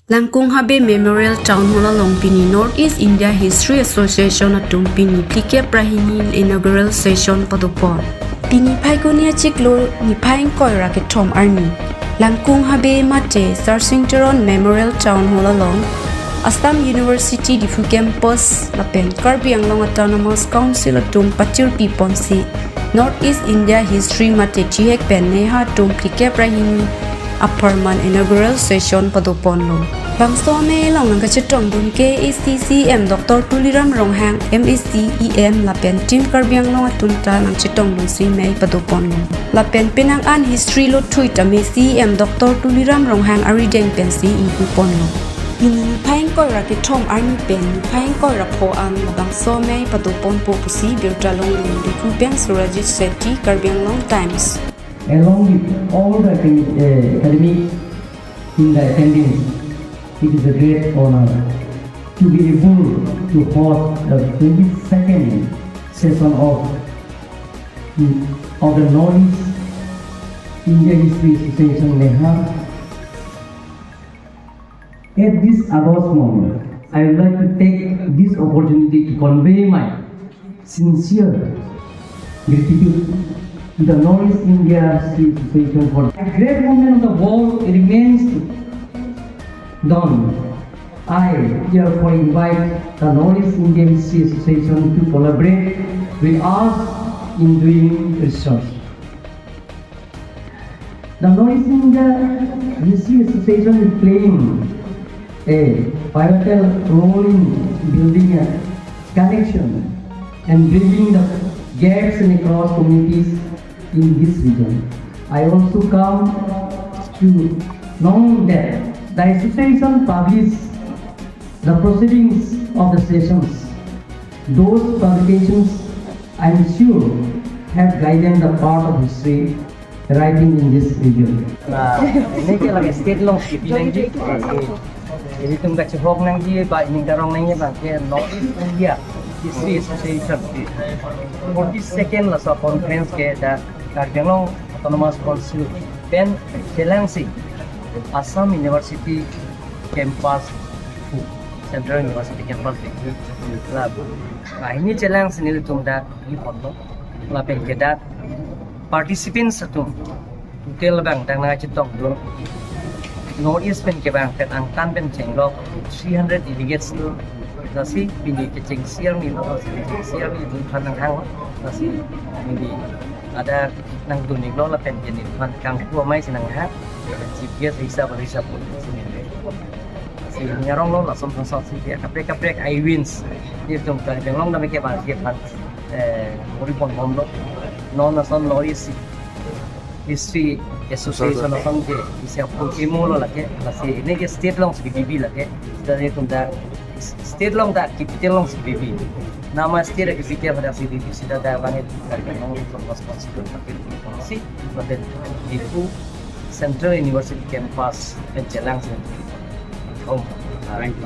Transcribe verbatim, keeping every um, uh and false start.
Langkung Habe Memorial Town Hall along pini North East India History Association atum pini phlikep ra hini inaugural session padopon. Pini Phaikuni achiklo niphai ingkoi ra kethom arni Langkung Habe mate Sarsing Teron Memorial Town Hall along Assam University Diphu Campus lapen Karbi Anglong Autonomous Council atum pachirpi ponsi North East India History mate chihek pen neha atum phlikep ra hini apharman inaugural session padoponlo. Bangso amei along nangkachetongdun ke A C C M Doctor Tuliram Ronghang, M A C, E M lapen Team Karbi Anglong atum ta nangchetongdunsi mei padoponlo. Lapen penang an history lo thui tame C E M Doctor Tuliram Ronghang arideng pensi ingpuponlo. Pini niphai ingkoi ra kethom arni pen niphai ingkoi ra pho an labangso amei padoponpo pusi birta longdun. Diphu pen Surajit Shetty, Karbi Anglong Times. Along with all the academic, uh, academics in the attendance, it is a great honor to be able to host the twenty-second session of, of the North East India History Association, neha. At this august moment, I would like to take this opportunity to convey my sincere gratitude to the North East India History Association for a great moment of the world remains done. I therefore invite the North East India History Association to collaborate with us in doing research. The North East India History Association is playing a pivotal role in building a connection and bridging the gaps and across communities in this region. I also come to know that the association published the proceedings of the sessions. Those publications, I'm sure, have guided the path of history writing in this region. Nah, ini ke lake state along skipi nangji. Ilitum kachihok nangji, ba ining karong nangji, ba ke North East India History Association forty-second laso conference ke dak Karbi Anglong Autonomous Council pen chelangsi Assam University campus, Central University campus. La, nah, ini chelangsi nelitum dak ingponlo. Lapen ke dak participants atum total abang dak nangchetongdun. North East pen kevang pen angtan pen chenglok three hundred delegates lo. Lasi pini kechengsi arni lo, lasi kechengsi arni dun phan nanghang lo. Lasi pini ada nangdun-iklo lapen ke nephan kangpu amei si nanghang. Chief guest hisap hisap pon. Lasi aronglo lason thangsak si ke kaprek kaprek I wins. Nelitum Karbi Anglong dam ke bang ke phan, eh, uri ponbomlo. Non lason North East History Association ason ke isi apun imo lo lake, lasi ini ke state along si bibi lake. State along dak state along dak capital along si bibi. Nama state ke capital pada si bibi sida dak bang itu Karbi Anglong responsible pakai si lapen Diphu Central University campus pen chelangsi. Om. Thank you.